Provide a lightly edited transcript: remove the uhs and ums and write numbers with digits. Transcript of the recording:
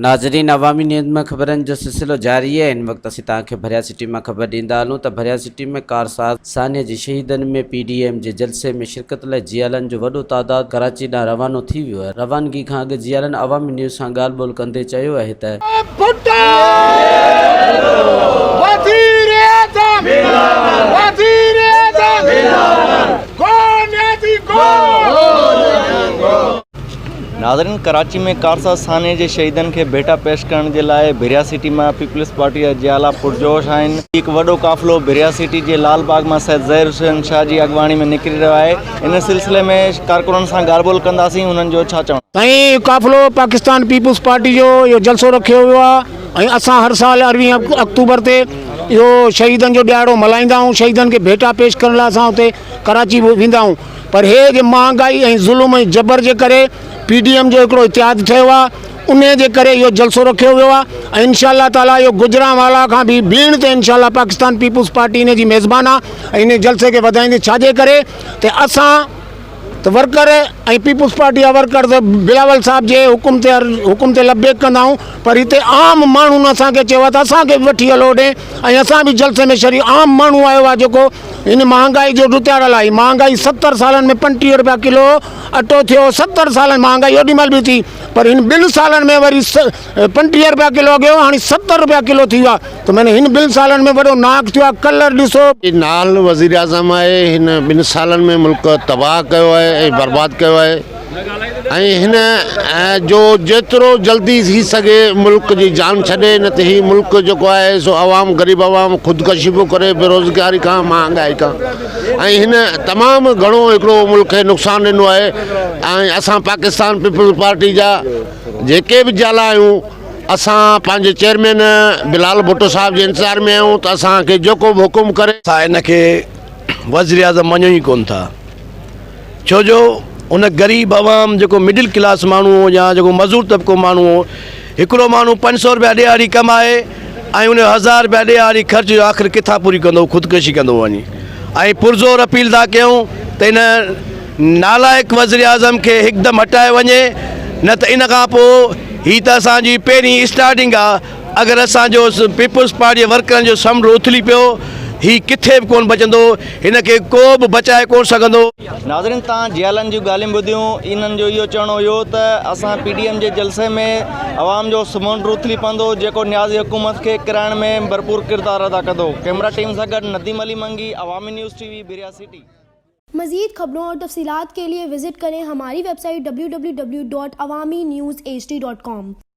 ناظرين عوامي نيوز ۾ خبرن جو سلسلو جاري آهي هن وقت اسين توهان کي ڀريا سٽي مان خبر ڏيندا هلون ته ڀريا سٽي ۾ ڪارساز سانحي جي شهيدن ۾ پي ڊي ايم جي جلسي ۾ شرڪت لاء جيالن جو وڏو تعداد ڪراچي ڏانهن روانو ٿي ويو آهي روانگي کان اڳ جيالن عوامي نيوز سان ڳالهه ٻولهه ڪندي چيو آهي ته. ڀٽو وزيراعظم وزيراعظم گو نيازي گو. ناظرين ڪراچي ۾ ڪارساز سانحي جي شهيدن کي ڀيٽا پيش ڪرڻ جي لاء ڀريا سٽي مان پيپلز پارٽي جا جيالا پرجوش آهن هڪ وڏو قافلو ڀريا سٽي جي لال باغ مان سيد ظهير حسين شاهه جي اڳواڻي ۾ نڪري رهيو آهي ان سلسلي ۾ ڪارڪنن سان ڳالهه ٻولهه ڪنداسين انهن جو ڇا چوڻ سائين اهو قافلو پاڪستان پيپلز پارٽي جو اهو جلسو رکيو ويو آهي ۽ اسان هر سال ارڙهين آڪٽوبر تي اهو شهيدن جو ڏهاڙو ملهائيندا آهيون شهيدن کي ڀيٽا پيش ڪرڻ لاء اسان اتي ڪراچي ويندا آهيون پر هي جي مهانگائي ۽ ظلم ۽ جبر جي ڪري پي ڊي ايم جو هڪڙو اتحاد ٺهيو آهي انهي جي ڪري اهو جلسو رکيو ويو آهي ۽ انشاء الله تعالي اهو گجرانوالا کان به ٻيڻ تي انشاء الله پاڪستان پيپلز پارٽي انهي جي ميزبان آهي ۽ انهي جلسي کي وڌائيندي ڇا جي ڪري ته اسان ته ورڪر ۽ پيپلز پارٽي جا ورڪر ته بلاول صاحب جي حڪم تي هر حڪم تي لبيڪ ڪندا آهيون پر هتي عام ماڻهن اسان کي چيو آهي ته اسان کي به وٺي هلو هوڏي ۽ اسان به جلسي ۾ شريڪ عام ماڻهو آيو آهي جيڪو هن مهانگائي جو ڏتياڙل آهي مهانگائي 70 سالن ۾ 35 روپيا ڪلو اٽو ٿيو 70 سالن مهانگائي اوڏي مهل به ٿي پر هن ٻن سالن ۾ وري 35 روپيا ڪلو اڳي هو هاڻي 70 روپيا ڪلو ٿي ويو آهي ته معني هن ٻن سالن ۾ وڏو ناحق ٿيو آهي ڪلر ڏسو. هي نااهل وزيراعظم آهي هن ٻن سالن ۾ ملڪ تباهه ڪيو آهي ۽ برباد ڪيو آهي ۽ هن جو جيترو جلدي ٿي سگهي ملڪ جي جان ڇڏي نه ته هي ملڪ جيڪو آهي سو عوام غريب عوام خودڪشي پيو ڪري بيروزگاري کان مهانگائي کان ۽ هن تمام گهڻو هڪڙو ملڪ کي نقصان ڏنو آهي ۽ اسان پاڪستان پيپلز پارٽي جا جيڪي به جيالا آهيون اسان پنهنجي چيئرمين بلال ڀٽو صاحب جي انتظار ۾ آهيون ته اسان کي جيڪو به حڪم ڪري. اسان هن کي وزيراعظم مڃون ئي ڪونه ٿا ڇو جو ان غريب عوام جيڪو مڊل ڪلاس ماڻهو هو يا جيڪو مزور طبقو ماڻهو هو هڪڙو ماڻهو 500 روپيا ڏيهاڙي ڪمائي ۽ ان 1000 روپيا ڏيهاڙي خرچ جو آخر ڪٿان پوري ڪندو خودڪشي ڪندو وڃي ۽ پرزور اپيل ٿا ڪيون ته ان نالائق وزيراعظم کي هڪدم هٽايو وڃي نه ته ان کان پوء هي ته اسان جي پهرين اسٽارٽنگ آ اگر اسان جو پيپلز پارٽي جي ورڪرن جو سمنڊ اٿلي پيو هي ڪٿي به ڪونه بچندو هن کي ڪو به بچائي ڪونه سگهندو. ناظرين تان جيالن جون ڳالهيون ٻڌيون انهن جو اهو چوڻ هيو ته اسان پي ڊي ايم جي جلسي ۾ عوام جو سمنڊ اٿلي پوندو جيڪو نيازي حڪومت کي ڪيرائڻ ۾ ڀرپور ڪردار ادا ڪندو ڪئميرا ٽيم سان گڏ Nadeem Ali Mangi Awami news T V Bhiria city. مزيد خبرون اور تفصيلات کے لئے وزٹ کریں ہماری ویب سائٹ www.awamiNewsHD.com.